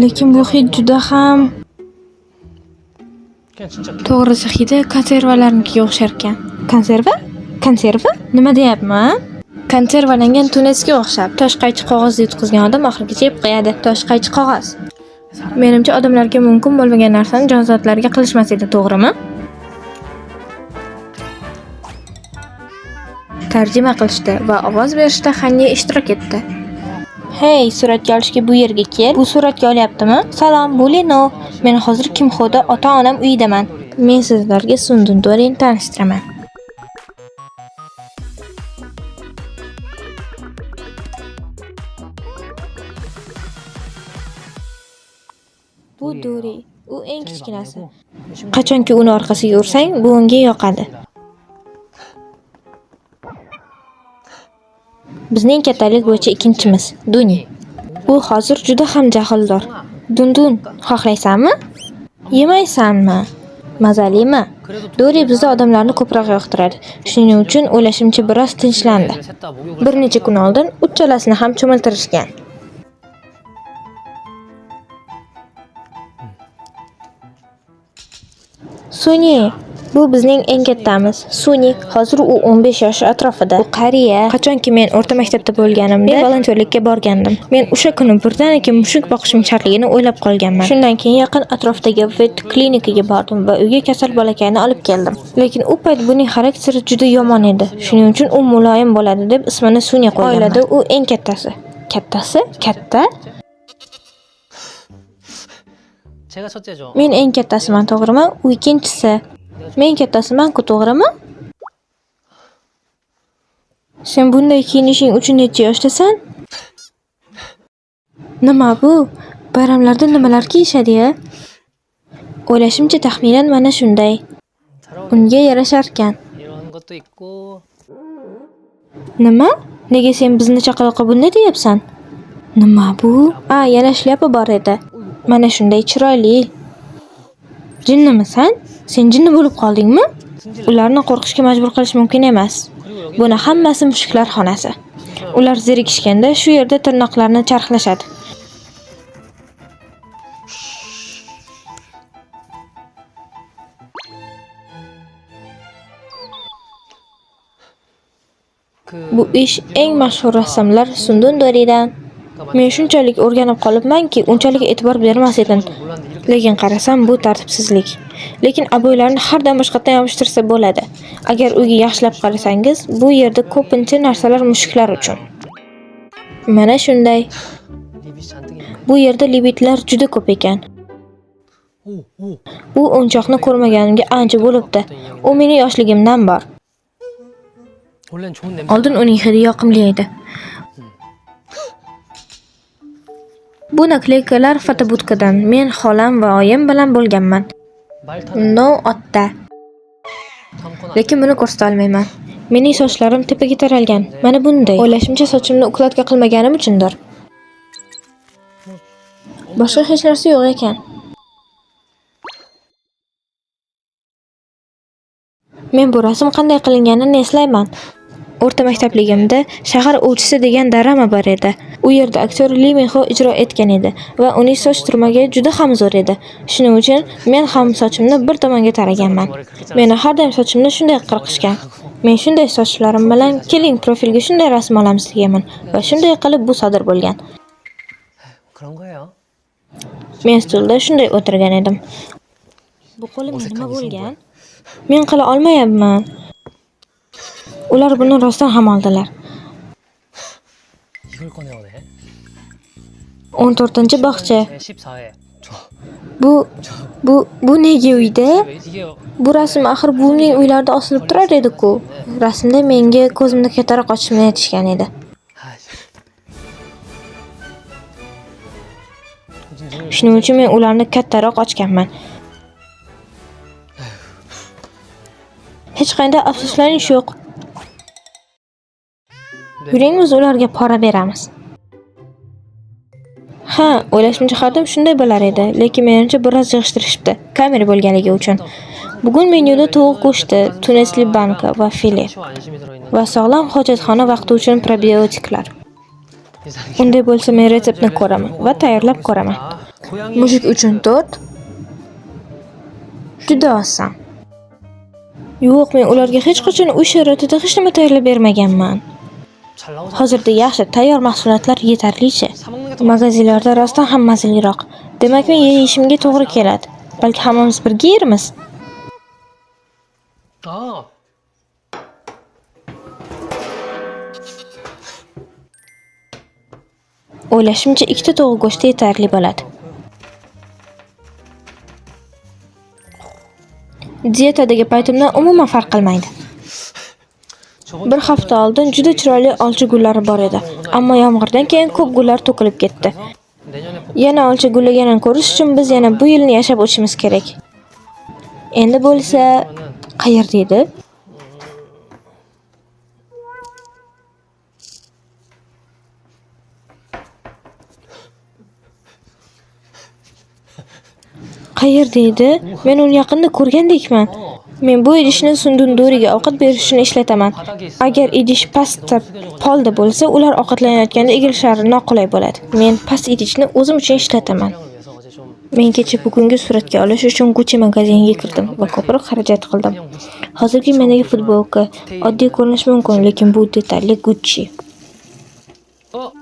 Lekin bu hid juda ham... To'g'risi, hidi konservalarnikiga o'xsharkan. Konserva? Konserva? Nima deyapman? Konservalangan tunesga o'xshab. Tosh qaychi qog'oz yutqizgan odam oxirigacha yeb qo'yadi. Tosh qaychi qog'oz. Menimcha, odamlarga mumkin bo'lmagan narsani jonzotlarga qilishmas edi, to'g'rimi? Tarjima qilishda va ovoz berishda Xanni ishtirok etdi. Hey, suratga olishga bu yerga kel. Bu suratga olyaptimi? Salom, bu Lino. Men hozir Kimxoda ota-onam uyidaman. Men sizlarga Sundundorini tanishtiraman. Bu Dori. U eng kichkinasi. Qachonki uni orqasiga ursang, bu unga yoqadi. Bizning kattalik bo'yicha ikkinchimiz, Duni. U hozir juda ham jahldor. Dundun, xohlaysanmi? Yemaysanmi? Mazalimi? Dori bizda odamlarni ko'proq yoqtiradi. Shuning uchun o'ylashimcha biroz tinchlandi. Bir necha kun oldin uchalasini ham cho'miltirishgan. Suni, bu bizning eng kattamiz. Suni, hozir u 15 yosh atrofida. U qariya. Qachonki men o'rta maktabda bo'lganimda, men volontyorlikka borgandim. Men o'sha kuni birdaniga mushuk boqishim shartligini o'ylab qolganman. Shundan keyin yaqin atrofdagi vet klinikaga bordim va uyga kasal bolakayni olib keldim. Lekin u payt buning xarakteri juda yomon edi. Shuning uchun u muloyim bo'ladi deb ismini Suni qo'yganman. Oilada u eng kattasi. Kattasi? Katta? 제가 첫째죠. Men eng kattasiman, to'g'rimi? U ikkinchisi. Men kattasiman-ku, to'g'rimi? Sen bunday kiyinishing uchun necha yoshdasan? Nima bu? Bayramlarda nimalar kiyishadi-ya? O'ylashimcha, taxminan mana shunday. 잘 어울리네. Unga yarasharkan. 이런 것도 있고. Nima? Nega sen bizni chaqaloqqa bunday deyapsan? Nima bu? A, yana shlyapa bor edi. Mana shunday chiroyli. Jinnimisan? Sen jinni bo'lib qoldingmi? Ularni qo'rqishga majbur qilish mumkin emas. 그리고 여기 Buni hammasi mushuklar xonasi. Ular zerikishganda shu yerda tirnoqlarini charxlashadi. 그 Bu ish eng mashhur rassomlar Sundundoridan. Men shunchalik o'rganib qolibmanki, unchalik e'tibor bermas edim. 몰랐는데 이렇게 Lekin qarasam, bu tartibsizlik. Lekin oboylarni har dam boshqatdan yopishtirsa bo'ladi. Agar uyga yaxshilab qarasangiz, bu yerda ko'pincha narsalar mushuklar uchun. Mana shunday. 립이 잔뜩 있네. Bu yerda libitlar juda ko'p ekan. 오, 오. Bu o'yinchoqni ko'rmaganimga ancha bo'libdi. U meni yoshligimdan bor. 원래는 좋은 냄새. Oldin uning hidi yoqimli edi. Bu nakleykalar fotobudkadan. Men xolam va oyim bilan bo'lganman. 말 타는 No otda. 다음 건 Lekin buni ko'rsata olmayman. Mening sochlarim tepaga taralgan. Mana bunday. O'ylashimcha sochimni ukladka qilmaganim uchundir. Boshqa hech narsa yo'q ekan. Men bu rasm qanday qilinganini eslayman. O'rta maktabligimda Shahar ovchisi degan drama bor edi. U yerda aktyor Li Minho ijro etgan edi va uning soch turmagi juda ham zo'r edi. Shuning uchun men ham sochimni bir tomonga taraganman. 머리 그렇게 잘랐어. Meni har doim sochimni shunday qirqishgan. Men shunday sochlarim bilan keling profilga shunday rasm olamiz deganman va shunday qilib bu sodir bo'lgan. 그런 거예요. Men stulda shunday o'tirgan edim. Bu qo'limga nima bo'lgan? Men qila olmayapman. Ular buni rostdan ham oldilar. 이걸 꺼내오네. 14-bog'cha. 제 14회. 저 Bu nega uyda? 이게 Bu rasm axir buvimning uylarida osilib turar edi-ku. Rasmda menga ko'zimni kattaroq ochishimni aytishgan edi. 아. 눈을 Shuning uchun men ularni kattaroq ochganman. Hech qanday afsuslanish yo'q. Yuringmiz ularga pora beramiz. Ha, o'ylashimcha har doim shunday bo'lar edi, lekin menimcha biroz yig'ishtirishibdi, kamera bo'lganligi uchun. Bugun menyuda tovuq go'shti, tunesli banka va file 안심이 들어있는 va sog'lom hojatxona vaqti uchun probiotiklar. 이상해. Unday bo'lsa men retseptni ko'raman va tayyorlab ko'raman. 고양이 Mushuk uchun tort. Juda oson. Yo'q, men ularga hech qachon uy sharoitida hech nima tayyorlab bermaganman. 잘 나오잖아. Hozirda yaxshi tayyor mahsulotlar yetarlicha. 사 먹는 게 더 Magazinlarda rostdan ham mazaliroq. Demak, men yeyishimga to'g'ri keladi. Balki hammamiz birga yermiz. 아. O'ylashimcha, ikkita tovuq go'shti yetarli bo'ladi. Diyetadagi paytimdan umuman farq qilmaydi. 저번 Bir hafta oldin juda chiroyli olcha gullari bor edi, ammo yomg'irdan keyin ko'p gullar to'kilib ketdi. 그래서 내년에 복 Yana olcha gullaganini ko'rish uchun biz yana bu yilni yashab o'tishimiz kerak. Endi bo'lsa, qayerda edi? Qayerda edi? Men uni yaqinda ko'rgandekman. Men bu idishni sundunduriga ovqat berish uchun ishlataman. 바닥에 있으면 Agar idish pastda polda bo'lsa, ular ovqatlanayotganda egilishlari noqulay bo'ladi. Men past idishni o'zim uchun ishlataman. 촬영을 위해서 어제 좀 Men kecha bugungi suratga olish uchun Gucci magaziniga kirdim va ko'proq xarajat qildim. 그냥 무슨 Hozirgi mendagi futbolka oddiy ko'rinishi mumkin, lekin bu detalli Gucci. 어?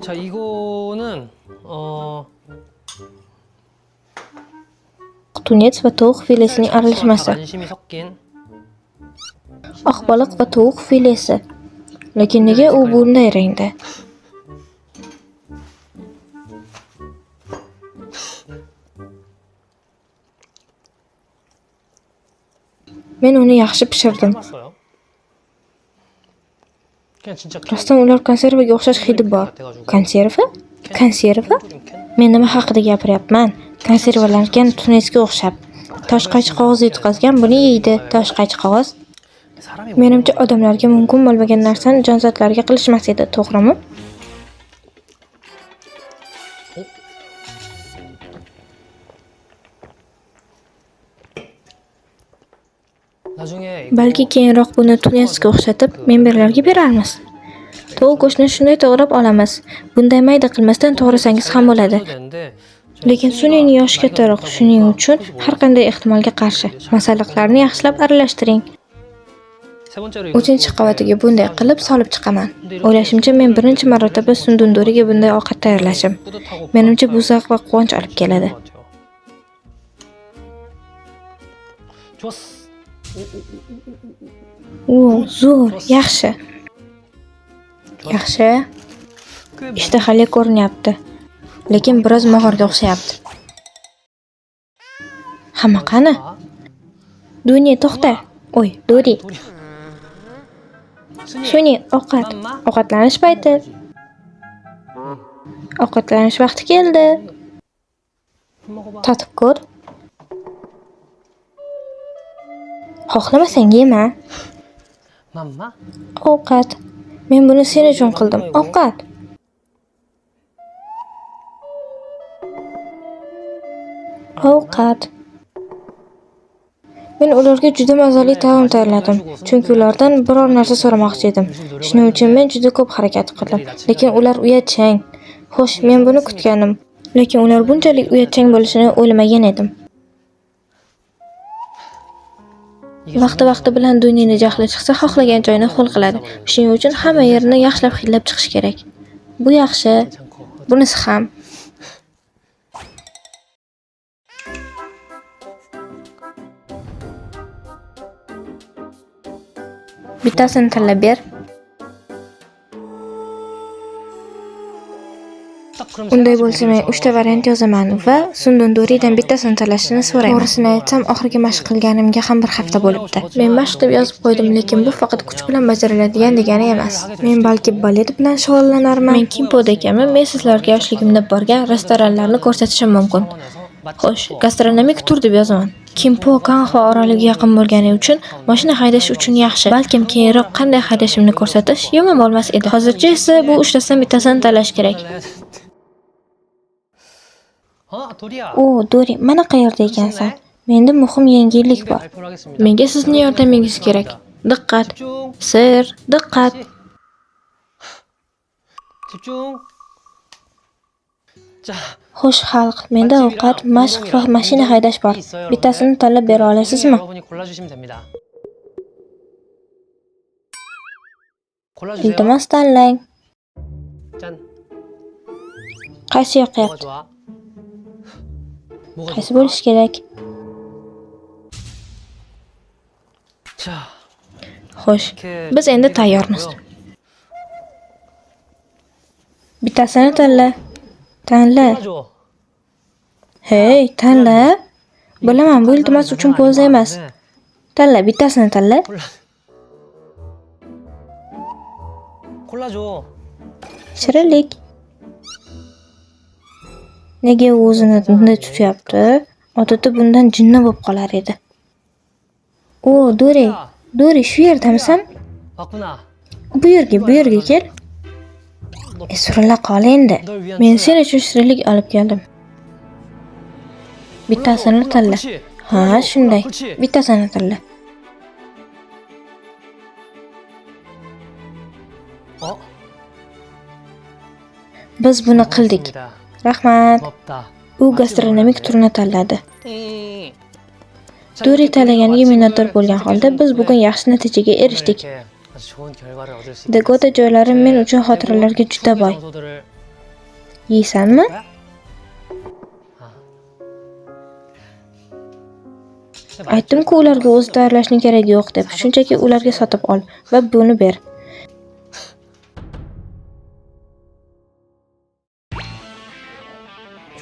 자, 이거는 어 Tunets va tovuq filesining aralashmasi. 안심이 섞인 Oq baliq va tovuq filesi. Lekin nega u bunday rangda? Men uni yaxshi pishirdim. 해봤어요. 그냥 진짜 Rostdan ular konservaga o'xshash hidi bor. Konserva? Konserva? 캔? Men nima haqida gapiryapman? Konservalangan tunetsga o'xshab. Toshqaychi qog'oz yutqazgan buni yeydi. Toshqaychi qog'oz. 사람이 Menimcha odamlarga mumkin bo'lmagan narsani jonzotlarga qilishmas edi, to'g'rimi? 나중에 이거 Balki keyinroq buni tunetsga o'xshatib, memberlarga berarmiz. Tovuq go'shtini shunday to'g'rab olamiz. Bunday mayda qilmasdan to'g'rasangiz ham bo'ladi. 되는데 Lekin Sunining yoshi kattaroq, shuning uchun har qanday ehtimolga qarshi masalliqlarni yaxshilab aralashtiring. 세 번째로 이거 Uchinchi qavatiga bunday qilib solib chiqaman. O'ylashimcha, men birinchi marotaba sundunduriga bunday ovqat tayyorlashim. 뿌듯하고 Menimcha, bu zavq va quvonch olib keladi. 것 같아요. 좋았어. O, zo'r, yaxshi. Yaxshi. 꽤 Ishtahali ko'rinyapti. Lekin biroz mog'orga o'xshayapti. Hamma qani? 아, Duni, to'xta. Oy, Dori. 도리. 순이. Suni, ovqat. Ovqatlanish payti. Ovqatlanish vaqti keldi. 먹어봐. Tatib ko'r. Xohlamasang yema. 맘마? Ovqat. Men buni sen uchun qildim. Ovqat. Ovqat. Men ularga juda mazali taom tayyorladim, chunki ulardan biror narsa so'ramoqchi edim. Shuning uchun men juda ko'p harakat qildim, lekin ular uyatchang. Xo'sh, men buni kutganim, lekin ular bunchalik uyatchang bo'lishini o'ylamagan edim. 이게 Vaqti-vaqti bilan Dunini jahli chiqsa, xohlagan joyini ho'l qiladi. Shuning uchun hamma yerini yaxshilab hidlab chiqish kerak. Bu yaxshi, 괜찮고. bunisi ham. Bittasini tanlab ber. 딱 그럼 Unday bo'lsa men 3 ta variant yozaman va Sundunduridan bittasini tanlashini so'rayman. To'g'risini aytsam, oxirgi mashq qilganimga ham bir hafta bo'libdi. Men mashq deb yozib qo'ydim, lekin bu faqat kuch bilan bajariladigan degani emas. Men balki balet bilan shug'ullanarman. Men Kimpoda ekanman, men sizlarga yoshligimda borgan restoranlarni ko'rsatishim mumkin. Xo'sh, gastronomik tur deb yozaman. Kimpo Kanxo oroliga yaqin bo'lgani uchun mashina haydash uchun yaxshi. Balkim keyinroq qanday haydashimni ko'rsatish yomon bo'lmas edi. Hozircha esa bu uchtasidan bittasini tanlash kerak. 어, 도리야. O, Dori, mana qayerda ekansan. Menda muhim yangilik bor. 발표를 하겠습니다. Menga sizni yordamingiz kerak. Diqqat. 집중. Sir, diqqat. 집중. 자, Xo'sh, xalq, menda ovqat, mashq va mashina haydash bor. Bittasini tanlab bera olasizmi? 여러분이 골라주시면 됩니다. 골라주세요. Iltimos, tanlang. 짠. Qaysi 뭐가 yoqyapti? 좋아? 뭐가 Qaysi 좋을까? bo'lishi kerak? 자, Xo'sh, 이렇게 biz endi tayyormiz. 준비가 됐고요. Bittasini tanla. Tanla. 골라줘. Hey, tanla. Bilaman, bu iltimos uchun poza emas. Tanla, bittasini tanla. 골라. 골라줘. Shirinlik. Nega u o'zini bunday tutyapti? Odatda bundan jinni bo'lib qolar edi. O, Dori, Dori, shu yerdamisan? 왔구나. Bu yerga, bu yerga kel. 너 E, surila qol endi. Men sen uchun shirinlik olib keldim. Bittasini tanla. 그렇지. Ha, shunday. 그렇지. Bittasini tanla. 어? Biz buni qildik. 고맙습니다. Rahmat. 고맙다. U gastronomik turni tanladi. 자, Dori 이렇게 tanlaganiga 마치고 minnatdor bo'lgan holda biz bugun yaxshi natijaga 오늘 erishdik. 이렇게 아주 좋은 결과를 얻을 수 있게 Degoda 됐습니다. joylari men uchun 제 xotiralarga juda 추억의 boy. 장소들을 Yeysanmi? 거야? 아. Aytdim-ku ularga o'zi tayyorlashning keragi yo'q deb. Shunchaki ularga sotib ol va buni ber.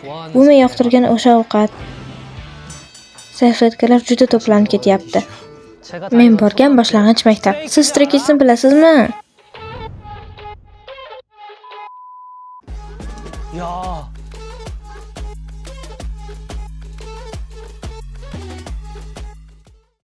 좋아하는 Bu men yoqtirgan o'sha ovqat. Salfetkalar juda to'planib ketyapti. 제가 Men 다니던 borgan 초등학교 boshlang'ich maktab. Siz Stray Kids'ni bilasizmi? 야.